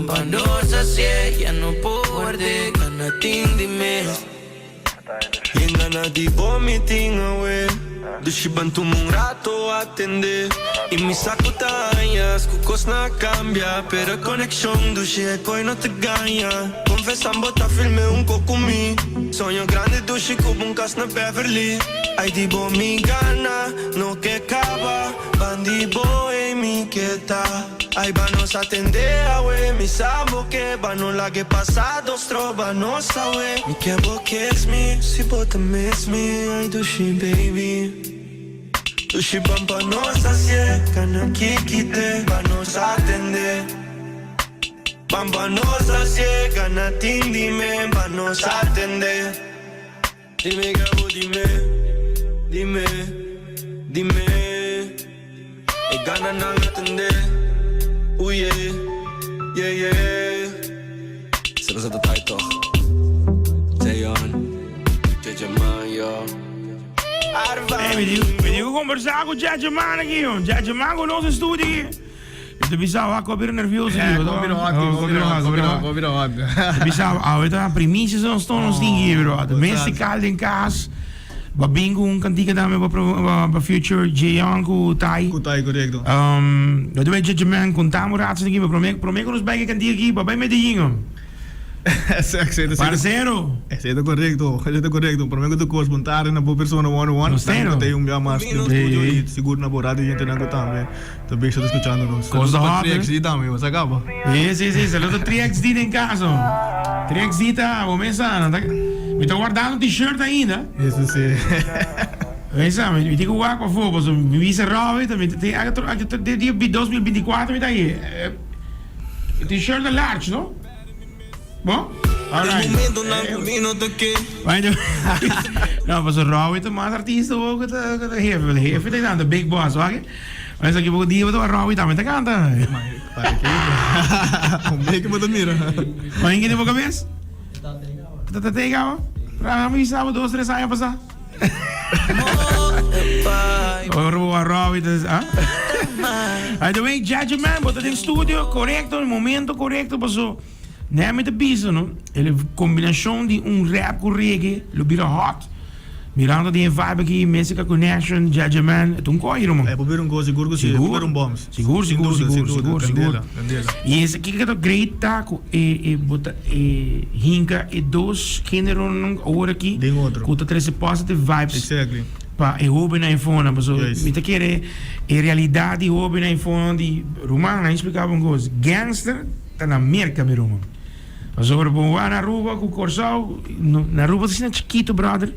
Ban pa nos hacié, ya no por ward'é, gana tin di mes. Yen gana di bo mi tin awe. Dushi ban tuma un rato atende. Y mi sa cu ta añas cu cosnan a cambia. Pero e conexion dushi e coy no ta gaña. Confesan bo ta filme un co cu mi. Soño grandi dushi cu bo un cas na Beverly. Ay di bo mi gana no ke caba. Ban di bo ey mi ke ta. Ay ba nos atende awe. Mi sa bo ke ba no lag'e pasado stroba nos awe. Mi ke bo kiss mi si bo ta miss mi. Ay dushi baby. Dushi ban pa nos hacié. Gana kikite ba nos atende. Ban pa nos hacié. Gana tin di me ba nos atende. Dime Gabo dime, dime, dime. E gana nan atende. Oeh yeah, yeah yeah. Ze was dat tijd toch? Jayon, Jeje man yo. Hey, mi di, mi di ku kombersá ku Jeje Man aki, yo. Jeje Man ku nos studio aki. Mi ta bisa awa ku a bira nervioso aki. Eh, ku a bira hot, ku a bira hot, ku a bira hot, ku a bira hot. Ta bisa awe ta primisia so nos nos tin aki, bro. Mester kal den kas. Ba bin ku un kantika tambe pa pa future Jeon ku Tai. Ku Tai, korekto. Lo ta bai Jeje Man kontá un rato aki, promé promé ku nos bai ku e kantika aki, ba bai Medellin, oh. Parcero. Esei ta korekto, esei ta korekto. Promé ku tur kos, bon tarde na bo persona one on one. Nos Danki ku ta ei un bia mas den studio i sigur na bo radio yentenan ku tambe ta bisa ta skuchando nos. Kos ta Saludo pa hot, eh? 3XD tambe, bo sa kaba. Si, si, si. Saludo 3XD den kas, oh. 3XD ta, bo mes sa, nan ta, mi ta wardando t-shirt ainda. Eso si. Bo sa, mi tin ku wak pafó, pasobra mi bisa Robby, ta mi ta tin, aki dia 2024 mi ta ahi. E t-shirt ta large, no? Bon? Alright. No, pasobra Rowie ta mas artista bo ku ta ku ta hefe. Hefe ta kanta big boss, wak? Maar esaki poko dia bo ta wak Rowie tambe ta kanta. Para ke? Un beke bo ta mira. Maar hende bo kabes? Ta ta tega bo? Pra mi bisa bo dos tres aña pasa. Ora bo wak Rowie ta ah? By the way, Judge Man, bo ta den studio, korekto, momento korekto paso. Nè mi ta bisa no, e kombinashon di un rap ku reggae lo bira hot. Mirando den e vibe aki, Messica Connection, Jaja Man, e ta un koi ruman. E por bira un kos, sigur ku si, e por bira un bombs. Sigur, sigur, Sin duda, sigur, sin duda, sigur, sigur. Kandela, kandela. I esaki ke ta great ta ku e e bo ta e hinka e dos generonan awor aki Den otro. ku ta trese positive vibes Exactly. pa e hobennan eifonan. Pasobra Juist. mi ta kere e realidat di hobennan eifonan di ruman, nan explica bo un kos, gangster Ta na Merca mi ruman. Pasobra bo wak na Aruba ku Corsou, na Aruba ta asina chikito brother,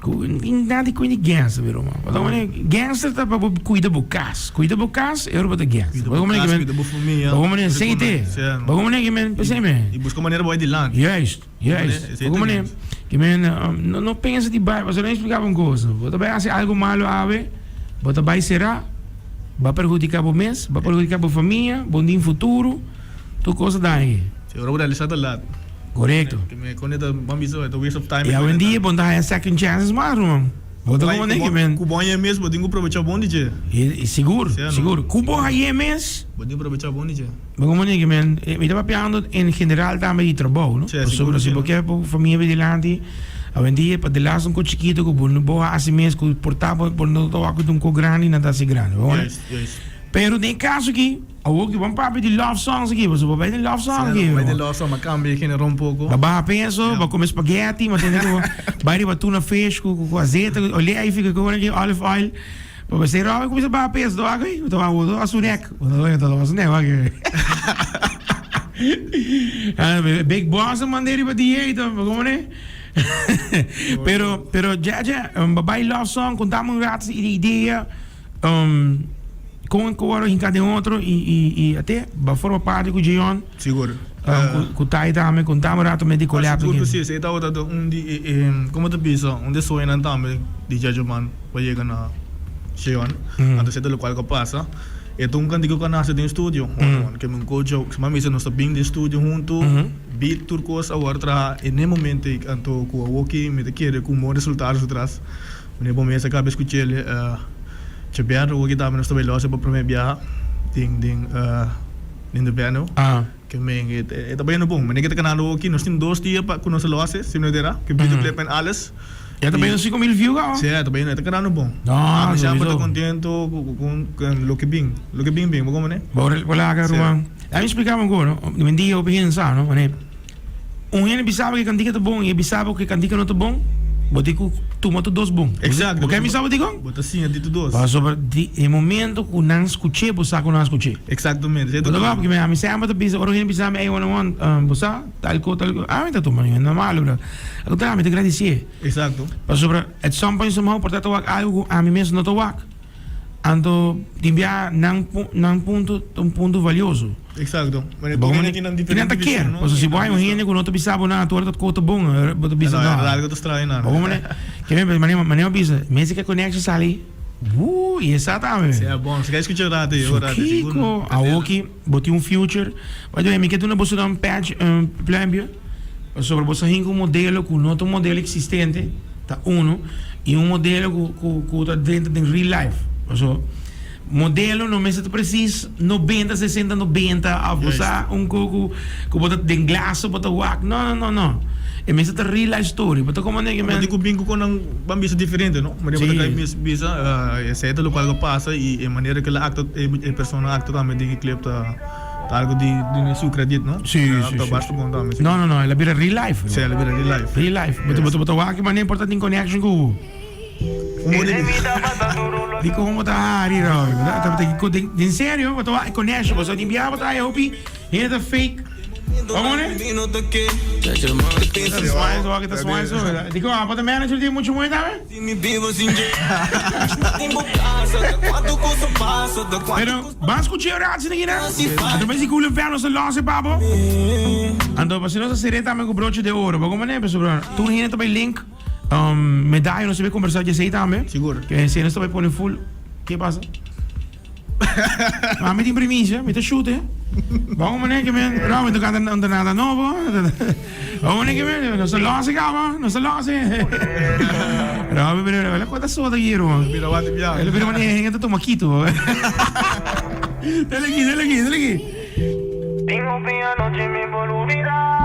ku tin nada di kuida gangster mi ruman. Bo ta wak gangster ta pa bo kuida bo kas, kuida bo kas e ora bo ta gangster. Kuida bo kas, kuida bo famia. Bo manera esei te, bo manera ki men pesei men. I buska manera bo bai dilanti. Juist, juist. Bo manera ki men no pensa di bai, pasobra mi explica bo un cosa, bo ta bai hasi algo malo awe, bo ta bai sera. Bo a perhudiká bo mes, bo a perhudiká bo famia, bo no tin futuro, tur kos ta daña. Si ora bo realisá ta lat. Korekto. Ke me kone ta ban bisa e ta waste of time. I awendia bo no ta haña second chances mas ruman. Bo ta komo neki men. Ku bo haña e mes bo tin ku probechá bon di dje. Sigur, sigur. Ku bo haña e mes. Bo tin ku probechá bon di dje. Bo komo neki men. Mi ta papiando en general tambe di trabou, no? Pasobra si bo ke bo famia bin dilanti, awendia pa delas un ko chikito ku bo no bo hasi mes ku por ta bo no ta wak ku ta un ko grandi nan ta hasi grandi, bo wak? Pero den e kaso aki, awor ki bo papia di love songs aki, pasobra bo bai den love song aki. Bai den love song, ma kambia e genero un poko. Ba baha peso, ba kome spaghetti, ma tende ku bai riba tuna fish ku ku azeta, ku olijf, ku olive oil. Bo mester roba cuminsa baha peso to aki bo ta wak bo ta su nek bo ta wak su nek wak big boss a manda riba dieta como ne pero pero jaja bo bai love song contame un rato di idea con cu worde hinca den otro y y y ate bo forma parti cu Jeon Sigur. Cu Tai tambe contame un rato me di collab Sigur cu si esey tabata un di e como ta bisa un di e soñonan tambe di Jaja Man. pa yega na Sion, anto esei ta lokual ku a pasa. E ta un kantika ku a nase den studio, ke mi un coach, suma mi bisa nos ta bin den studio huntu, beat tur kos a wòrdu traha e ne momento ei, anto ku awoki mi ta kere ku un bon resultado su tras. Wanneer bo mes a kaba skuch'el, djabièrnè awoki tambe nos ta bai lòs pa promé biaha den den. Den de venue. Ah. Ke men e e ta bayendo bon. Manera ke ta kanando aki nos tin dos dia pa ku nos a lo hasi, si mi no ta era, ku videoclip en alles. Ya ta bayendo 5000 view kaba? Si, ta bayendo, e ta kanando bon. No, Ami semper ta sowieso. kontento ku ku ku loke bin, loke bin bin, bo komprende? Bo bo laga Si. ruman. Ami splika bo un kos, no? Un dia hopi hende sa, no? Manera un hende bisa bo ke kantika ta bon i e bisa bo ke kantika no ta bon, bo tin ku tuma tur dos bon. Exacto. Bo ke bisa bo dikon? Bo ta siña di tur dos. Pasobra di e momento ku nan skuch'é, bo sa ku nan a skuch'é. Exactamente. Bo ta wak pasobra ami semper ta bisa, ora un hende bisa mi, ey one one, bo sa tal ko tal ko, ami ta tuma no malo bro. Al kontrario, ami ta gradisié. Exacto. Pasobra at some point somehow por ta ta wak algu ku ami mes no ta wak. Anto tin bia nan nan punto ta un punto valioso. Exacto. Bo como y nan ta kier. Pasobra si bo hay un hende cu no ta bisa bo nada, tur ora ta cos ta bon, bo ta bisa no. Algo ta straño nan. Bo como ke men manera manera bo bisa, mester ke connection sali, woo, y esa tambe. Sea bon, si ka escucha rato y ora rato, sigur. Kiko, awoki bo tin un future. By the way, mi ke duna boso un patch, un pluimpje, pasobra bo sa hinka un modelo cu no ta un modelo existente. Ta uno y un modelo cu cu cu ta drenta den real life. Paso modelo no mester ta precies 90, 60, 90 of bo sa un cu cu cu bo ta den glas bo ta wak. No no no no. E mester ta real life story. Bo ta como nega men. Bo tin cu bin cu con nan ban bisa diferente no. Manera bo ta Sí. cay bisa esey ta locual cu pasa y e manera cu el a actua e persona a actua tambe den e clip ta. Ta algo di duna su credit, no? Sí, sí, Ta sí, basta sí. bon tambe. No, no, no, el a bira real life. Sí, el a bira real life. Real life. Bo ta, bo ta, bo ta wak manera por ta tin connection cu bo. Un bon di Di con bo ta hari, Roy. Bo ta, ta, ta, den, den serio, bo ta wak connection. Bo sa tin biaha bo ta haya hopi hende ta fake. Vamos, ne? Ta smile so, wak ta smile so. Di con, abo ta manager di mucho mooi tambe? Pero ban scucha e oratie aki nan. Anto bay si Cool FM nos ta los e papo. Anto pa si nos ta sere tambe cu broche de oro. Bo como ne pasobra tur hende ta bay link medaya nos ta bay combersa dje esey tambe. Sigur. Ke esey nos ta bay pone full. Ke pasa? Ma mi tin primicia, mi ta shoot eh. Bon meneer que men, no, mi ta canta un nada nobo. Bon meneer que men, nos ta los caba, nos ta los. No, pero pero cuánta soda aquí, hermano. Mira wat bia. El pero meneer, gente toma quito. Dale aquí, dale aquí, dale aquí. Tengo anoche me por olvidar.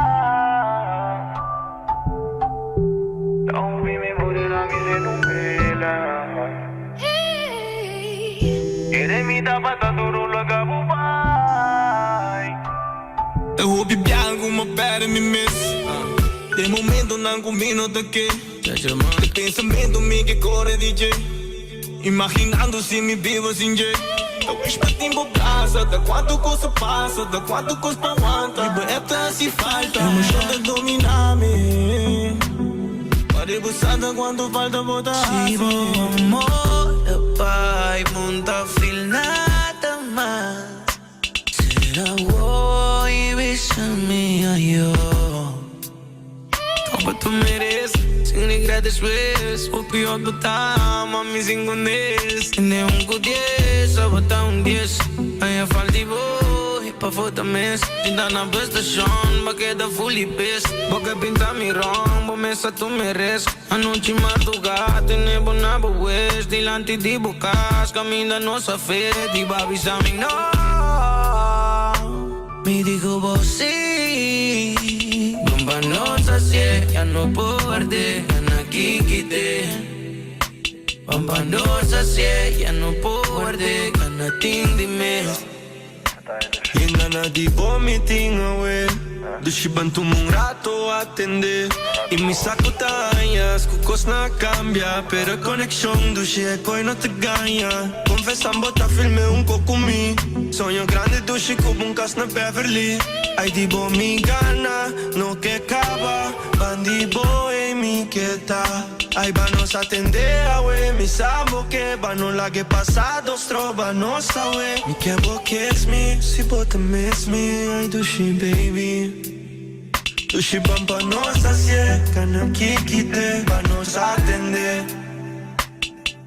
Ta hopi biaha ku mi a pèrdè mi mes. Den momentonan ku mi no ta ke. E pensamentu mi ke kore di dje. Imaginando si mi biba sin dje. Ta wish pa tin bo brasa. Ta kuantu kos a pasa. Ta kuantu kos pa wanta. Riba app ta hasi falta. Emoshon ta domina mi. Pare bo sa ta kuantu falta bo ta Si hasi. bo amor ta bai, bo ta feel nada mas. Será hoy bisa mi ayo. Topa tu mereces, sin regret despues. Hopi hot bo ta, mami sin condes. Tene un cu 10, abo ta un 10. Aña falta bo, y pa foto mes. Tinta na bus station, ba keda fully pissed. Bo ke pinta mi wrong, bo mesa tu meres. Anochi madruga, tene bo na bo wes. Dilanti di bo cas, caminda nos a fe. Di ba bisa mi no. Mi dijo bo sí. Bomba nos hacie, ya no puedo guardé. Gana kikite. Bomba nos hacie, ya no puedo guardé. Gana tindime. Yen gana di vomiting away. Dushi ban tuma un rato atende. Y mi sa cu ta añas cu cos na cambia. Pero e conexion dushi e coy no ta gaña. Confesan bo ta filme un co cu mi. Soño grandi dushi cu un cas na Beverly. Ay di bo mi gana no ke caba. Ban di bo ey mi ke ta. Ay ba nos atende awe. Mi sa bo ke ba no lage pasado stroba nos awe. Mi ke bo kiss me si bo ta miss me. Ay dushi baby. Dushi ban pa nos hacie. Gana kikite ba nos atende.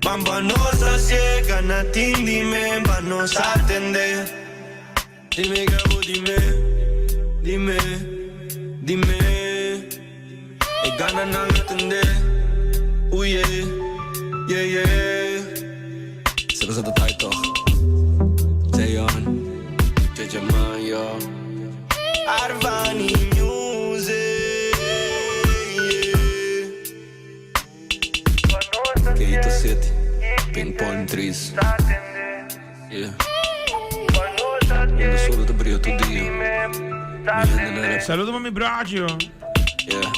Ban pa nos hacie. Gana tindime ba nos atende. Dime Gabo dime. Dime. Dime. E gana nan atende. Oeh yeah. Yeah yeah. Zo is het de tijd toch? Jayon, JJ Man, yo. Trees. Yeah. Mundo solo ta bria tur dia. Mi hende na rap. Saludo pa mi bracho. Yeah.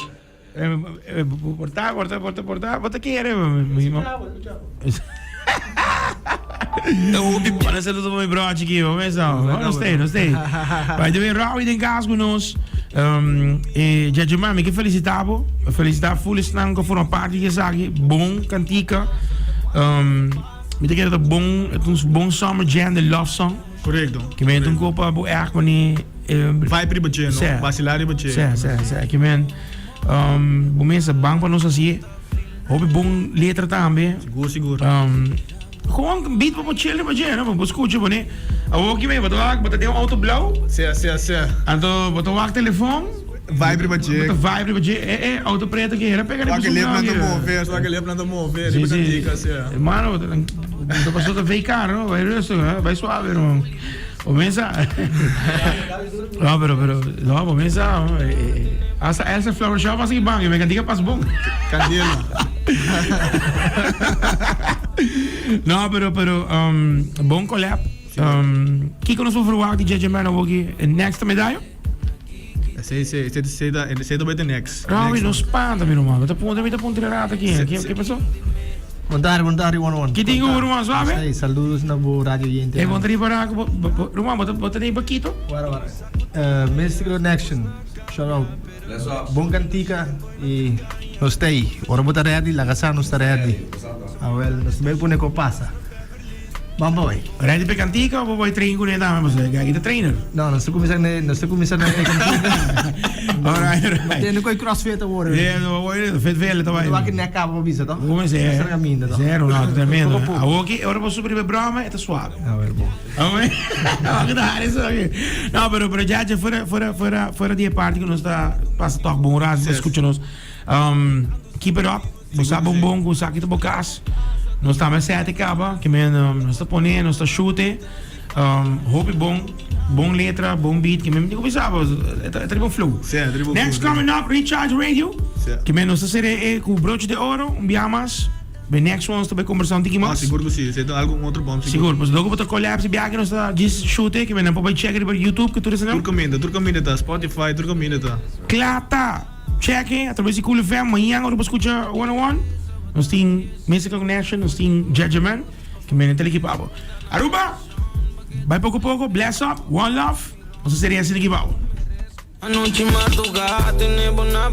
Porta, porta, porta, porta. Bo ta kere? Mi Manda saludo pa mi brochi aki, bo mesa. No stay, no stay. By the way, Rawi den cas cu nos. Eh, Jaja mi ke felicita bo. Felicita full esnan cu forma parti di esaki. Bon cantica. Mi ta kere ta bon, het un bon summer jam, de love song. Correcto. Ke men un copa bo echt mani Vibe riba dje, no? Vacilar riba dje. Si. Ke men bo mesa bang pa nos hasié. Hopi bon letra tambe. Sigur, sigur. Gewoon beat pa bo chill riba dje, no? Bo scucha bo ne. Awor ki men, bo ta wak, bo ta den un auto blauw. Si. Anto bo ta wak telefon. Vibe riba dje. Bo ta vibe riba dje. Eh, eh, auto preto ki hera pega riba su blauw. Wak e lepnan ta move, wak e lepnan ta move riba cantica, si. Hermano, bo ta paso ta VK, no? Bai rustig, hè? Bai suave, hermano. Bo mesa. No, pero, pero, no, bo mesa. Hasta Elsa Flower Shop así bang, me cantica pas bon. Candela. No, pero, pero, bon collab. Kiko nos por verwacht di JJ Man awoki next medallo? Si, esey ta bay next. Rawi, no spanta, mi ruman. Mi ta puntra, mi ta puntra rato aki. Ki paso? Bon tardi, bon tardi, one one. Ki tin ku ruman suave? Hey, saludos na bo radio oyente. Eh, bon tardi para ruman, bo ta Bakito? Wara, wara. Mystical Connection. Shout out. Bon cantica y nos ta ahí. Ora bo ta ready, laga sa nos ta ready. Ah, well, nos ta bay pone ko pasa. Ban pa bay. Ready pa cantica o bo bay train kuné tambe? Pasobra aki ta trainer. No, nos ta cuminsa ne, nos ta cuminsa na e cantica. Alright. Tende cu e crossfit awor. Yeah, no, awor fit vele ta bay. Bo wak nek caba pa bisa toch? Como es? Nos ta caminda toch? Zero, no, tremendo. Poco a poco. Awor ki ora bo subi riba e broma e ta suave. A ver, bo. Awor ki ta hari eso aki. No, pero ya, ya fuera, fuera, fuera, fuera di e parti cu nos ta pasa toch bon rato, ta scucha nos. Keep it up. Bo sa bon bon cu esaki ta bo cas. Nos tambe a sete caba, ke men nos ta pone, nos ta shute. Hopi bon, bon letra, bon beat, ke men mi tin cu bisa bo, e ta riba un flow. Sí, e ta riba un Next flow. coming up, Recharge Radio. Sí. Ke men nos ta sere e cu broche de oro, un biaha mas. Be next one nos ta bay conversa un tiki Ah, mas. sigur cu si. Esey ta algo un otro bom sigur. Sigur, pues loke bo ta collab si biaha ke nos ta djis shute, ke men nan por bay check riba YouTube cu tur esnan. Tur caminda ta, Spotify, tur caminda ta. Cla ta! Check a traves di Cool FM mañan ora bo scucha One on One nos tin Mystical Connection nos tin Judgment ke mene ta liki pa bo Aruba bai poco poco bless up one love nos ta seria asina ki pa bo. Anochi madruga tene bo na.